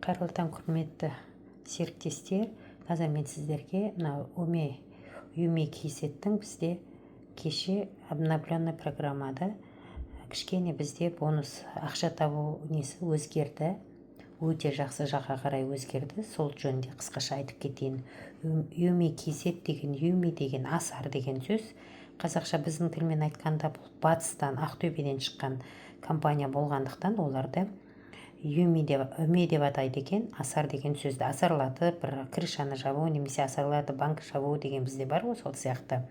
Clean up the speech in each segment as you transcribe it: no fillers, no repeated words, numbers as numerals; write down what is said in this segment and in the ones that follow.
Қайырлы таң, құрметті серіктестер! Қазір мен сіздерге мынау Уме Юми Kz-тің бізде кеше обновленный программада кішкене бізде бонус ақша табу несі өзгерді, өте жақсы жаққа қарай өзгерді. Сол жөнінде қысқаша айтып кетейін. Юми Kz деген, юми деген асар деген сөз қазақша, біздің тілмен айтқанда. Бұл батыстан, Ақтөбеден шыққан компания болғандықтан, оларды юми деп, үме деп атайды екен. Асар деген сөзді асарлатып бір крышаны жабу немесе асарлатып банк жабу деген бізде бар ғой, сол сияқты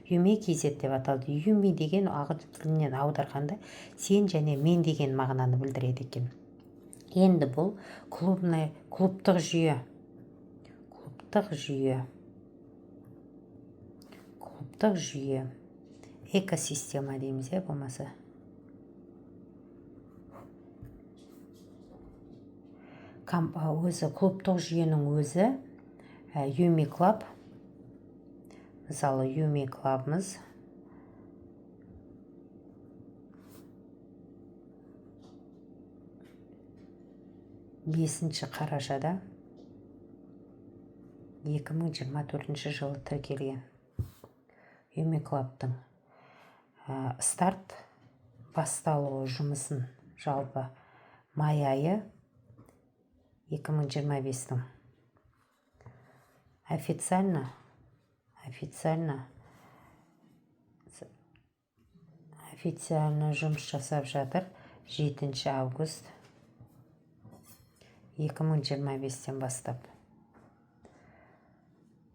Юми Kz деп аталды. Юми деген ағылшын тілінен аударғанда сен және мен деген мағынаны білдіреді екен. Енді бұл клубный, клубтық жүйе, клубтық жүйе, клубтық жүйе, экосистема дейміз, иә, болмаса өзі клубтық жүйенің өзі. Юми Клаб, мысалы, Юми Клабымыз 5 қарашада 2024 жылы тіркелген. Юми Клабтың старт, басталуы жұмысын жалпы май айы 2025-тің. Официально жұмыс жасап жатыр 7 август 2025-тен бастап.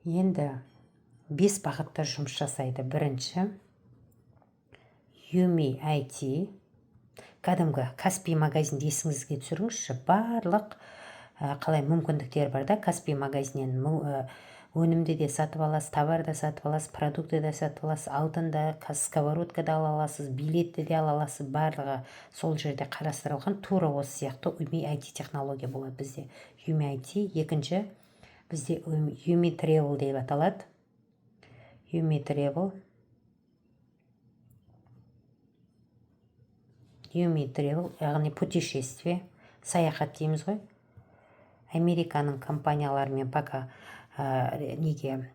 Енді бес бағытта жұмыс жасайды. Бірінші Юми IT, кәдімгі Каспи магазинді есіңізге түсіріңізші. Барлық қалай мүмкіндіктер бар да, Каспи магазиннен өнімді де сатып аласыз, товар да сатып аласыз, продукты да сатып аласыз, алтын да, сковородка да ала аласыз, билетті де ала аласыз. Барлығы сол жерде қарастырылған. Тура осы сияқты Юми IT технология болады бізде, Юми IT. Екінші бізде Юми Travel деп аталады. Юми Travel, Юми Travel, яғни путешествие, саяхат дейміз ғой. Американың компанияларымен пока неге,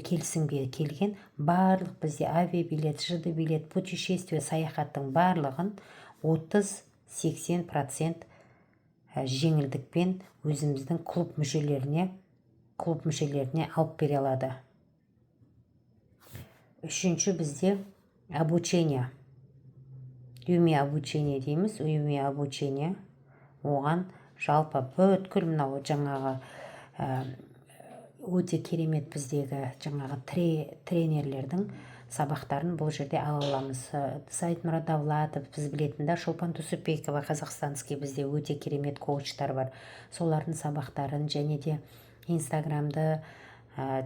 келісімге келген. Барлық бізде авиабилет, ЖД билет, путешествие, саяхаттың барлығын 30-80% жеңілдікпен өзіміздің клуб мүшелеріне алып бере алады. Үшінші бізде обучение, Юми обучение дейміз. Юми обучение, оған жалпы бүткіл мынау жаңағы өте керемет біздегі жаңағы тренерлердің сабақтарын бұл жерде ала аламыз. Саидмурод Давлатов, біз білетін да, Шолпан Тусупбекова, казахстанский, бізде өте керемет коучтар бар. Солардың сабақтарын және де Инстаграмды,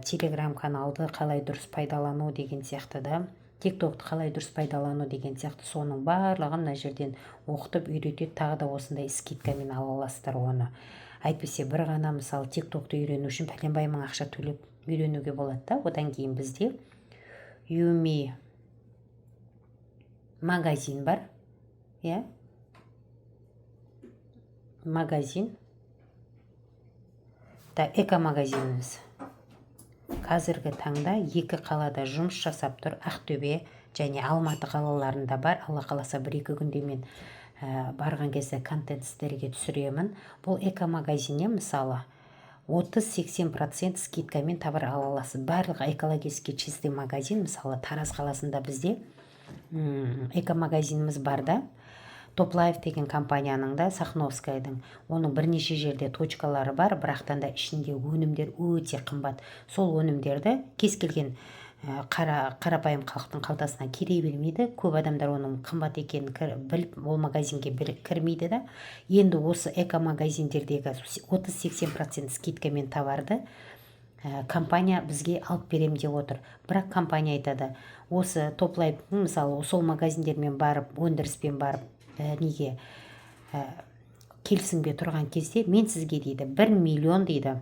Телеграм каналды қалай дұрыс пайдалану деген сияқты да, Тик Токты қалай дұрыс пайдалану деген сияқты, соның барлығын мына жерден оқытып үйретеді. Тағы да осындай скидкамен ала аласыздар оны. Әйтпесе бір ғана, мысалы, Тик Токты үйрену үшін пәленбай мың ақша төлеп үйренуге болады да. Одан кейін бізде Юми магазин бар, иә, магазин да. Экомагазиніміз қазіргі таңда екі қалада жұмыс жасап тұр, Ақтөбе және Алматы қалаларында бар. Алла қаласа, 1-2 күнде мен барған кезде контент сіздерге түсіремін. Бұл экомагазиннен, мысалы, 30-80% скидкамен товар ала аласыз. Барлығы экологически чистый магазин. Мысалы, Тараз қаласында бізде экомагазиніміз бар да, Топлайф деген компанияның да, Сахновскайдың. Оның бірнеше жерде точкалары бар, бірақтан да ішінде өнімдер өте қымбат. Сол өнімдерді кез келген қарапайым халықтың қалтасына келе бермейді. Көп адамдар оның қымбат екенін біліп, ол магазинге кірмейді да. Енді осы экомагазиндердегі 30-80% скидкамен товарды компания бізге алып берем деп отыр. Бірақ компания айтады, осы Топлайфтың, мысалы, сол магазиндермен барып, өндіріспен барып, неге, келісімге тұрған кезде, мен сізге дейді 1 миллион дейді,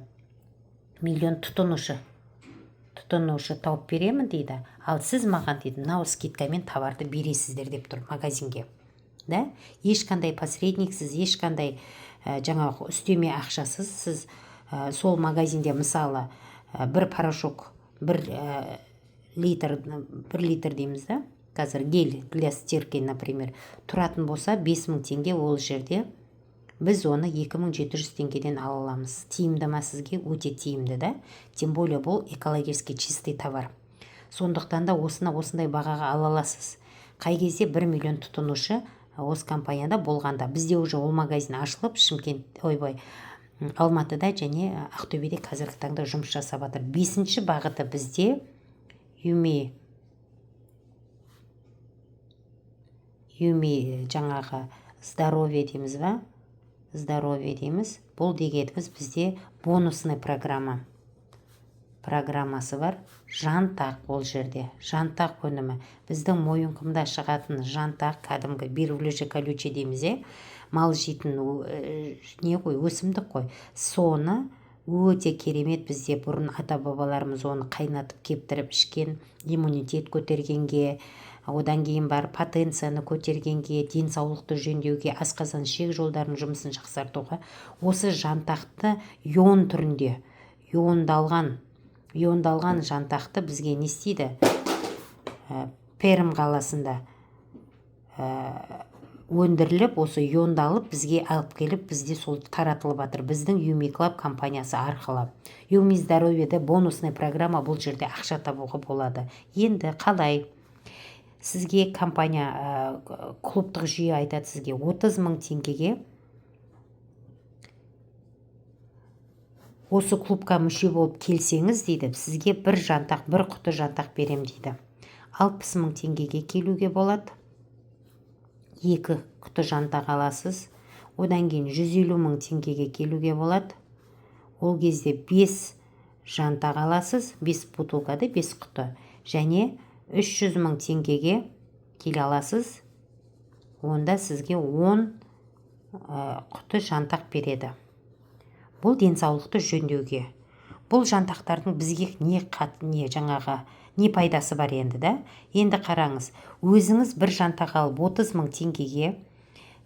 миллион тұтынушы тауып беремін дейді, ал сіз маған дейді мынау скидкамен товарды бересіздер деп тұр магазинге да. Ешқандай посредниксіз, ешқандай Жаңағы үстеме ақшасыз сіз сол магазинде, мысалы, бір порошок, 1 литр, 1 литр дейміз да қазір, гель для стирки, например, тұратын болса 5000 теңге, ол жерде біз оны 2700 теңгеден ала аламыз. Тиімді ма сізге? Өте тиімді да. Тем более бұл экологически чистый товар. Сондықтан да осыны осындай бағаға ала аласыз. Қай кезде? 1 миллион тұтынушы осы компанияда болғанда. Бізде уже ол магазин ашылып, Шымкент, ойбай, Алматыда және Ақтөбеде қазіргі таңда жұмыс жасап жатыр. Бесінші бағыты бізде Юми жаңағы здоровье дейміз ба, здоровье дейміз. Бұл дегеніміз бізде бонусный программасы бар. Жантақ. Ол жерде жантақ өнімі, біздің Мойынқұмда шығатын жантақ, кәдімгі верблюжье колючий дейміз, иә, мал жейтін не ғой, өсімдік қой. Соны өте керемет, бізде бұрын ата бабаларымыз оны қайнатып, кептіріп ішкен, иммунитет көтергенге, одан кейін барып потенцияны көтергенге, денсаулықты жөндеуге, асқазан ішек жолдарының жұмысын жақсартуға. Осы жантақты ион түрінде, иондалған жантақты бізге не істейді? Пермь қаласында өндіріліп, осы иондалып, бізге алып келіп, бізде сол таратылып жатыр біздің Юми Клаб компаниясы арқылы. Юми Здоровьеде бонусный программа, бұл жерде ақша табуға болады. Енді қалай? Сізге компания, клубтық жүйе айтады: сізге 30 мың теңгеге осы клубқа мүше болып келсеңіз дейді, сізге бір жантақ, бір құты жантақ берем дейді. 60 мың теңгеге келуге болады, екі құты жантақ аласыз. Одан кейін 150 мың теңгеге келуге болады, ол кезде 5 жантақ аласыз, 5 бутылкада, 5 құты. Және 300 мың теңгеге келе аласыз, онда сізге 10 құты жантақ береді. Бұл денсаулықты жөндеуге. Бұл жантақтардың бізге не қат, не жаңағы не пайдасы бар енді да? Енді қараңыз, өзіңіз бір жантақ алып, 30 мың теңгеге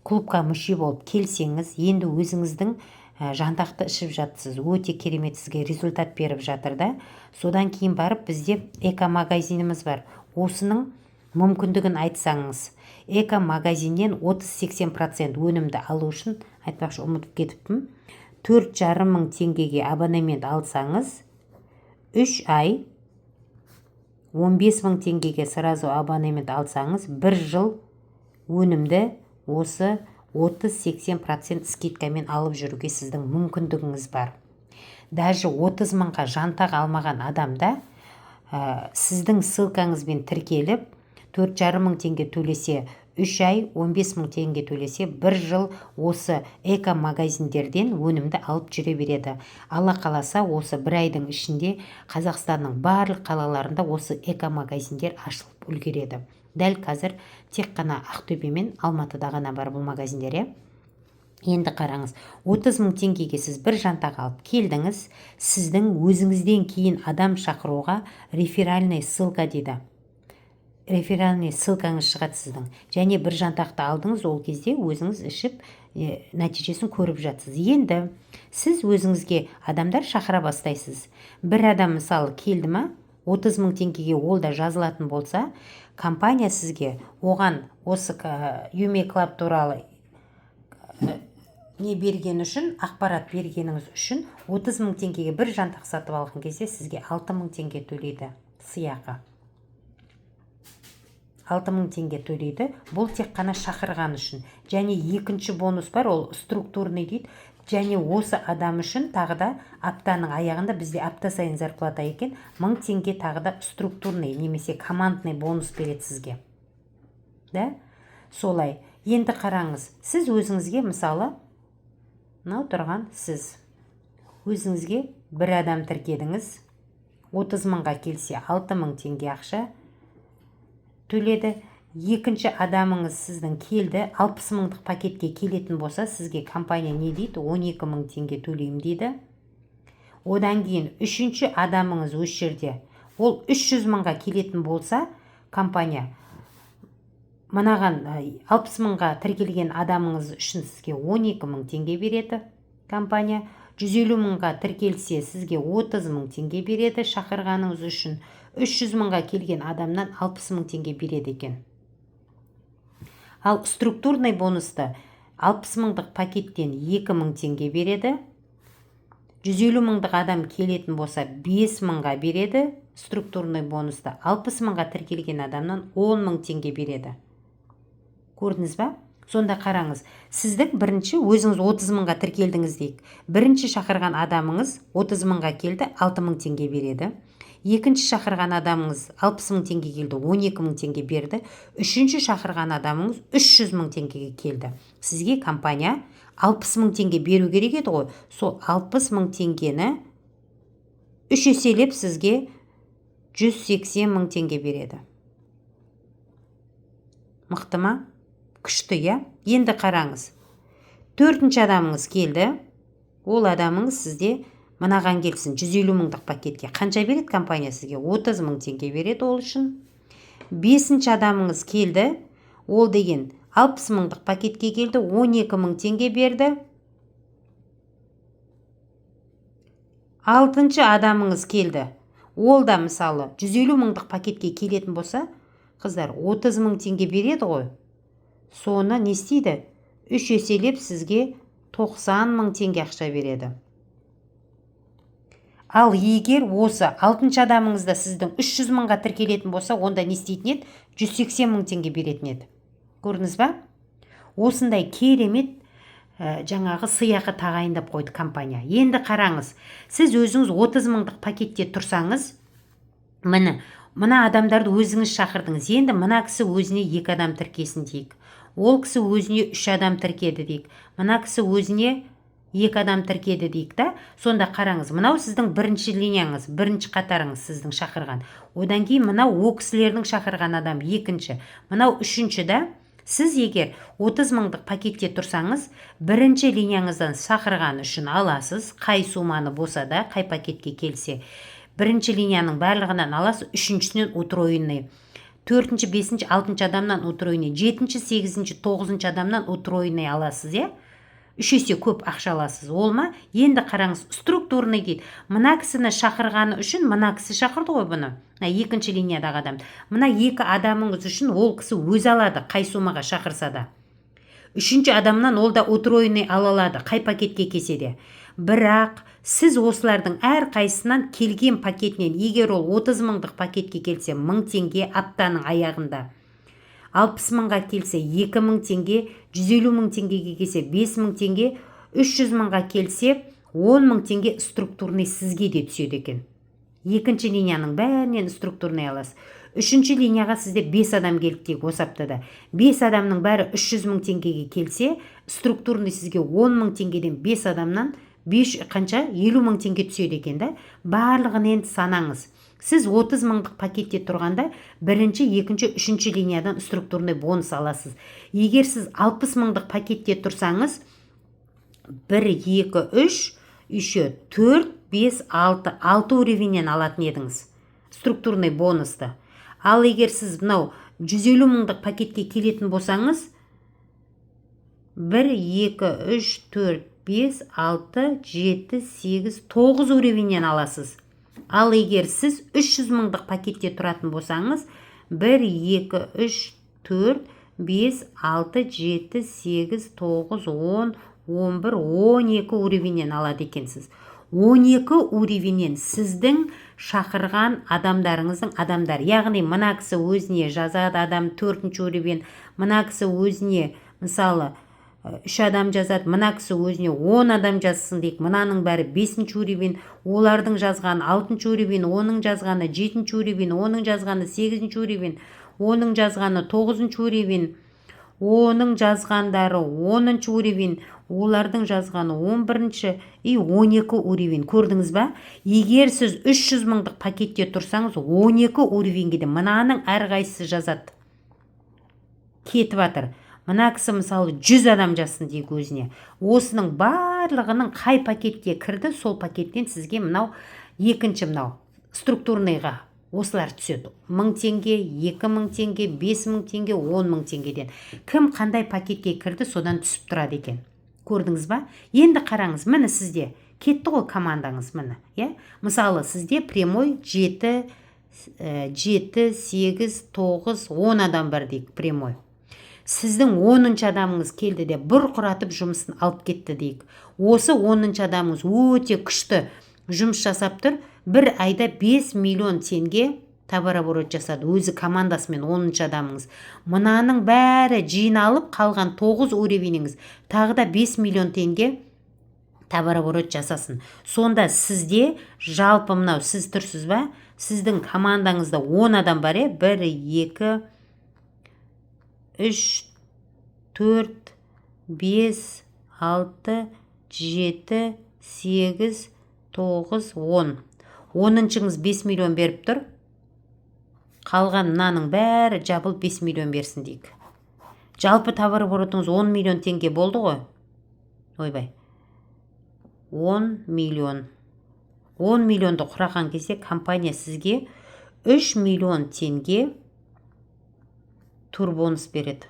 клубқа мүше болып келсеңіз, енді өзіңіздің жантақты ішіп жатсыз, өте керемет сізге результат беріп жатыр да. Содан кейін барып бізде экомагазиніміз бар. Осының мүмкіндігін айтсаңыз, экомагазиннен 30-80% өнімді алу үшін, айтпақшы, ұмытып кетіппін, 4,5 мың теңгеге абонемент алсаңыз, 3 ай, 15 мың теңгеге сразу абонемент алсаңыз, бір жыл өнімді осы 30-80% скидкамен алып жүруге сіздің мүмкіндігіңіз бар. Даже 30 мыңға жантақ алмаған адамда сіздің ссылкаңызбен тіркеліп, 4,5 мың теңге төлесе 3 ай, 15 мың теңге төлесе бір жыл осы эко магазиндерден өнімді алып жүре береді. Алла қаласа, осы бір айдың ішінде Қазақстанның барлық қалаларында осы эко магазиндер ашылып үлгереді. Дәл қазір тек қана Ақтөбе мен Алматыда ғана бар бұл магазиндер, иә. Енді қараңыз, 30 мың теңгеге сіз бір жантақ алып келдіңіз, сіздің өзіңізден кейін адам шақыруға реферальный ссылка дейді, реферальный ссылкаңыз шығады сіздің. Және бір жантақты алдыңыз, ол кезде өзіңіз ішіп, нәтижесін көріп жатсыз. Енді сіз өзіңізге адамдар шақыра бастайсыз. Бір адам, мысалы, келді ма 30 мың теңгеге, ол да жазылатын болса, компания сізге оған осы Юми Клаб туралы не берген үшін, ақпарат бергеніңіз үшін 30 мың теңгеге бір жантақ сатып алған кезде сізге 6 мың теңге төлейді, сыйақы 6 мың теңге төлейді. Бұл тек қана шақырған үшін. Және екінші бонус бар, ол структурный дейді. Және осы адам үшін тағы да аптаның аяғында, бізде апта сайын зарплата екен, 1000 теңге тағы да структурный немесе командный бонус береді сізге да. Солай. Енді қараңыз, сіз өзіңізге, мысалы, мынау тұрған сіз өзіңізге бір адам тіркедіңіз, 30 мыңға келсе, 6 мың теңге ақша төледі. Екінші адамыңыз сіздің келді, 60 мыңдық пакетке келетін болса, сізге компания не дейді? 12 мың теңге төлеймін дейді. Одан кейін үшінші адамыңыз осы жерде, ол 300 мыңға келетін болса, компания Мынаған, 60 мыңға тіркелген адамыңыз үшін сізге 12 мың теңге береді компания. 150 мыңға тіркелсе, сізге 30 мың теңге береді шақырғаныңыз үшін. 300 мыңға келген адамнан 60 мың теңге береді екен. Ал структурный бонусты 60 мыңдық пакеттен 2 мың теңге береді. 150 мыңдық адам келетін болса, 5 мыңға береді структурный бонусты. 60 мыңға тіркелген адамнан 10 мың теңге береді. Көрдіңіз ба? Сонда қараңыз, сіздің бірінші өзіңіз 30 мыңға тіркелдіңіз дейік. Бірінші шақырған адамыңыз 30 мыңға келді, 6 мың теңге береді. Екінші шақырған адамыңыз 60 мың теңге келді, 12 мың теңге берді. Үшінші шақырған адамыңыз 300 мың теңгеге келді. Сізге компания 60 мың теңге беру керек еді ғой. Сол 60 мың теңгені үш еселеп, сізге 180 мың теңге береді. Мықты ма? Күшті, иә? Енді қараңыз, төртінші адамыңыз келді. Ол адамыңыз сізде мынаған келсін, 150 мыңдық пакетке. Қанша береді компания сізге? 30 мың теңге береді ол үшін. Бесінші адамыңыз келді. Ол деген 60 мыңдық пакетке келді, 12 мың теңге берді. Алтыншы адамыңыз келді. Ол да, мысалы, 150 мыңдық пакетке келетін болса, қыздар, 30 мың теңге береді ғой. Соны не істейді? Үш еселеп, сізге 90 мың теңге ақша береді. Ал егер осы алтыншы адамыңыз да сіздің 300 мыңға тіркелетін болса, онда не істейтін еді? 180 мың теңге беретін еді. Көрдіңіз ба? Осындай керемет жаңағы сыйақы тағайындап қойды компания. Енді қараңыз, сіз өзіңіз 30 мыңдық пакетте тұрсаңыз, міне, мына адамдарды өзіңіз шақырдыңыз. Енді мына кісі өзіне екі адам тіркесін дейік, ол кісі өзіне үш адам тіркеді дейік, мына кісі өзіне екі адам тіркеді дейік та. Сонда қараңыз, мынау сіздің бірінші линияңыз, бірінші қатарыңыз, сіздің шақырған. Одан кейін мынау о кісілердің шақырған адам екінші, мынау үшінші да. Сіз егер 30 мыңдық пакетте тұрсаңыз, бірінші линияңыздан шақырған үшін аласыз, қай сумманы болса да, қай пакетке келсе, бірінші линияның барлығынан аласыз. Үшіншісінен утроенный, төртінші, бесінші, алтыншы адамнан утроенный, жетінші, сегізінші, тоғызыншы адамнан утроенный аласыз, иә, үш есе көп ақша аласыз. Ол ма? Енді қараңыз, структурный дейді. Мына кісіні шақырғаны үшін, мына кісі шақырды ғой бұны, мына екінші линиядағы адам, мына екі адамыңыз үшін ол кісі өзі алады, қай суммаға шақырса да. Үшінші адамнан ол да утроенный ала алады, қай пакетке келсе де. Бірақ сіз осылардың әрқайсысынан келген пакетінен, егер ол 30 мыңдық пакетке келсе, 1000 теңге аптаның аяғында, 60 мыңға келсе, 2000 теңге, 150 мың теңгеге келсе, 5000 теңге, 300 мыңға келсе, 10 мың теңге структурный сізге де түседі екен. Екінші линияның бәрінен структурный аласыз. Үшінші линияға сізде 5 адам келді дейік. Осы аптада 5 адамның бәрі 300 мың теңгеге келсе, структурный сізге 10 мың теңгеден 5 адамнан 5 қанша? 50 мың теңге түседі екен да. Барлығын енді санаңыз. Сіз 30 мыңдық пакетте тұрғанда, бірінші, екінші, үшінші линиядан структурный бонус аласыз. Егер сіз 60 мыңдық пакетте тұрсаңыз, 1, 2, 3, еще 4, 5, 6, 6 уровеньнен алатын едіңіз структурный бонусты. Ал егер сіз мынау 150 мыңдық пакетке келетін болсаңыз, 1, 2, 3, 4, 5, 6, 7, 8, 9 уровеньнен аласыз. Ал егер сіз 300 мыңдық пакетте тұратын болсаңыз, 1, 2, 3, 4, 5, 6, 7, 8, 9, 10, 11, 12 уровеньнен алады екенсіз. 12 уровеньнен сіздің шақырған адамдарыңыздың адамдар, яғни мына кісі өзіне жазады адам, төртінші уровень, мына кісі өзіне, мысалы, үш адам жазады, мына кісі өзіне 10 адам жазсын дейік, мынаның бәрі бесінші уровень, олардың жазғаны алтыншы уровень, оның жазғаны жетінші уровень, оның жазғаны сегізінші уровень, оның жазғаны тоғызыншы уровень, оның жазғандары 10-шы уровень, олардың жазғаны 11-ші и 12 уровень. Көрдіңіз ба? Егер сіз 300 мыңдық пакетте тұрсаңыз, 12 уровеньге де мынаның әрқайсысы жазады, кетіп жатыр. Мына кісі, мысалы, 100 адам жазсын дейік өзіне. Осының барлығының қай пакетке кірді, сол пакеттен сізге мынау екінші, мынау структурныйға Осылар түседі: 1000 теңге, 2000 теңге, 5000 теңге, 10 000 теңгеден. Кім қандай пакетке кірді, содан түсіп тұрады екен. Көрдіңіз ба? Енді қараңыз, міне, сізде кетті ғой командаңыз, міне, иә. Мысалы, сізде прямой жеті, жеті, сегіз, тоғыз, 10 адам бар дейік прямой. Сіздің 10-шы адамыңыз келді де, бұрқыратып жұмысын алып кетті дейік. Осы 10-шы адамыңыз өте күшті жұмыс жасап тұр. Бір айда 5 миллион теңге товарооборот жасады өзі, командасымен 10-шы адамыңыз. Мынаның бәрі жиналып, қалған тоғыз уровеніңіз тағы да 5 миллион теңге товарооборот жасасын. Сонда сізде жалпы, мынау сіз тұрсыз ба, сіздің командаңызда 10 адам бар, иә? Бір, екі, үш, төрт, бес, алты, жеті, сегіз, тоғыз, 10. 10-шыңыз 5 миллион беріп тұр. Қалған мынаның бәрі жабылып, 5 миллион берсін дейік. Жалпы товарооборотыңыз 10 миллион теңге болды ғой. Ойбай, 10 миллион. 10 миллионды құраған кезде компания сізге 3 миллион теңге турбонус береді.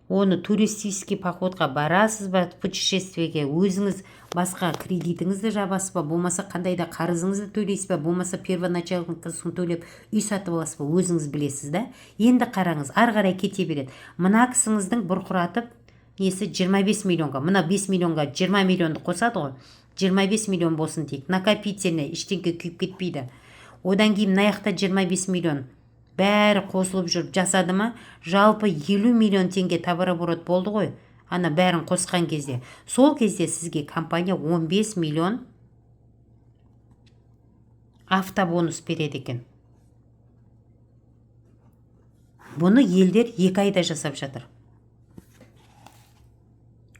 Оны туристический походқа барасыз ба, путешествиеге, өзіңіз басқа кредитіңізді жабасыз ба, болмаса қандай да қарызыңызды төлейсіз ба, болмаса первоначалкасын төлеп, үй сатып аласыз ба, өзіңіз білесіз да. Енді қараңыз, ары қарай кете береді. Мына кісіңіздің бұрқыратып несі 25 миллионға, мына 5 миллионға 20 миллионды қосады ғой, 25 миллион болсын дейік. Накопительный, ештеңке күйіп кетпейді. Одан кейін мына жақта 25 миллион, бәрі қосылып жүріп жасады ма, жалпы 50 миллион теңге товарооборот болды ғой ана бәрін қосқан кезде. Сол кезде сізге компания 15 миллион автобонус береді екен. Бұны елдер 2 айда жасап жатыр,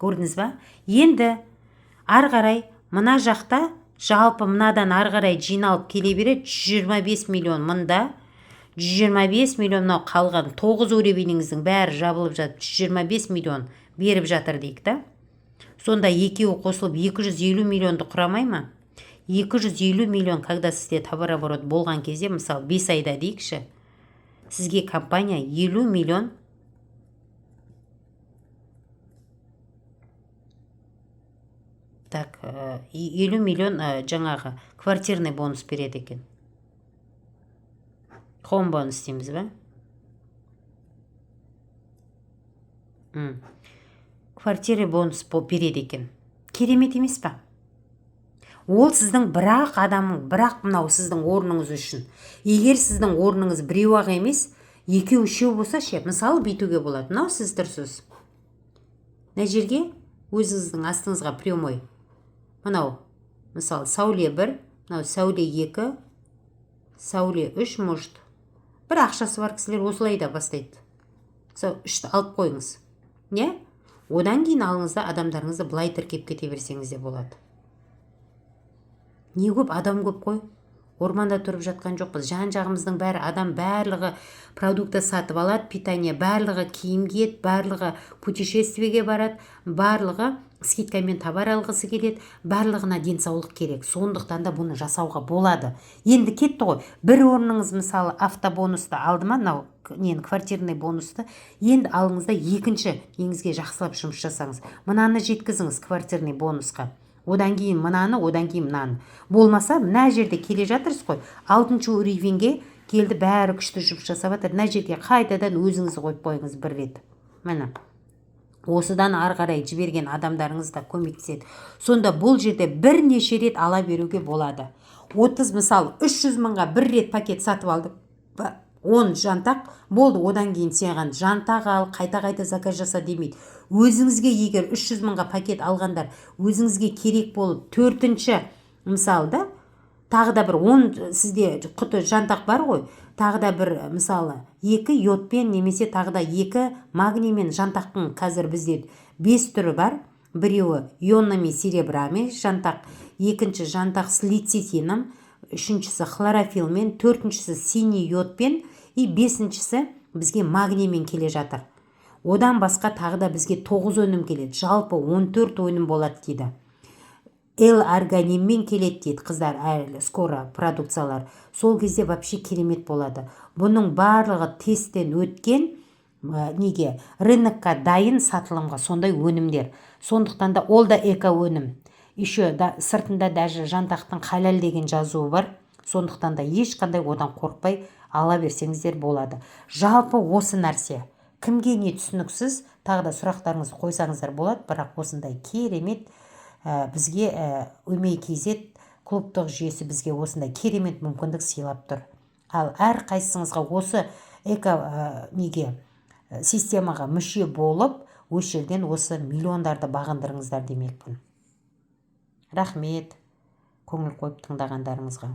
көрдіңіз ба? Енді ары қарай мына жақта жалпы мынадан ары қарай жиналып келе береді. 125 миллион мында, 125 миллион мынау қалған тоғыз уровеніңіздің бәрі жабылып жатып, 125 миллион беріп жатыр дейік та. Сонда екеуі қосылып 250 миллионды құрамай ма? 250 миллион, когда сізде товарооборот болған кезде, мысалы, 5 айда дейікші, сізге компания 50 миллион так 50 миллион жаңағы квартирный бонус береді екен. Хом бонус дейміз ба? Квартира бонус береді екен. Керемет емес па? Ол сіздің бірақ адамың, бірақ мынау сіздің орныңыз үшін. Егер сіздің орныңыз біреу ақ емес, екеу, үшеу болса ше? Мысалы, бүйтуге болады: мынау сіз тұрсыз, мына жерге өзіңіздің астыңызға прямой мынау, мысалы, Сәуле бір, мынау Сәуле екі, Сәуле үш. Может, бір ақшасы бар кісілер осылай да бастайды. Сол үшті алып қойыңыз, иә. Одан кейін алыңыз да, адамдарыңызды былай тіркеп кете берсеңіз де болады. Не көп адам көп қой, орманда тұрып жатқан жоқпыз. Жан жағымыздың бәрі адам, барлығы продукты сатып алады, питание, барлығы киім киеді, барлығы путешествиеге барады, барлығы скидкамен товар алғысы келеді, барлығына денсаулық керек. Сондықтан да бұны жасауға болады. Енді кетті ғой бір орныңыз, мысалы, автобонусты алды ма, мынау нені, квартирный бонусты. Енді алыңыз да, екінші неңізге жақсылап жұмыс жасаңыз. Мынаны жеткізіңіз квартирный бонусқа, одан кейін мынаны, одан кейін мынаны. Болмаса мына жерде келе жатырсыз ғой, алтыншы уровеньге келді, бәрі күшті жұмыс жасап жатыр. Мына жерге қайтадан өзіңізді қойып қойыңыз бір рет. Міне, осыдан ары қарай жіберген адамдарыңыз да көмектеседі. Сонда бұл жерде бірнеше рет ала беруге болады. 30, мысалы, 300 мыңға бір рет пакет сатып алды, 10 жантақ болды. Одан кейін саған жантақ ал, қайта қайта заказ жаса демейді. Өзіңізге егер 300 мыңға пакет алғандар өзіңізге керек болып, төртінші, мысалы да, тағы да бір 10 сізде құты жантақ бар ғой, тағы да бір, мысалы, екі йодпен немесе тағы да екі магниймен. Жантақтың қазір бізде бес түрі бар: біреуі ионами серебрами жантақ, екінші жантақ с лецитином, үшіншісі хлорофиллмен, төртіншісі синий йодпен и бесіншісі бізге магниймен келе жатыр. Одан басқа тағы да бізге тоғыз өнім келеді, жалпы 14 өнім болады дейді. L-аргининмен келеді дейді, қыздар, әлі скоро продукциялар. Сол кезде вообще керемет болады. Бұның барлығы тесттен өткен, неге рынокқа дайын сатылымға сондай өнімдер. Сондықтан да ол да эко өнім. Еще да, сыртында даже жантақтың халал деген жазуы бар. Сондықтан да ешқандай одан қорықпай ала берсеңіздер болады. Жалпы осы нәрсе кімге не түсініксіз, тағы да сұрақтарыңызды қойсаңыздар болады. Бірақ осындай керемет бізге Умей kz клубтық жүйесі бізге осындай керемет мүмкіндік сыйлап тұр. Ал әрқайсыңызға осы эко неге системаға мүше болып, осы жерден осы миллиондарды бағындырыңыздар демекпін. Рахмет көңіл қойып тыңдағандарыңызға.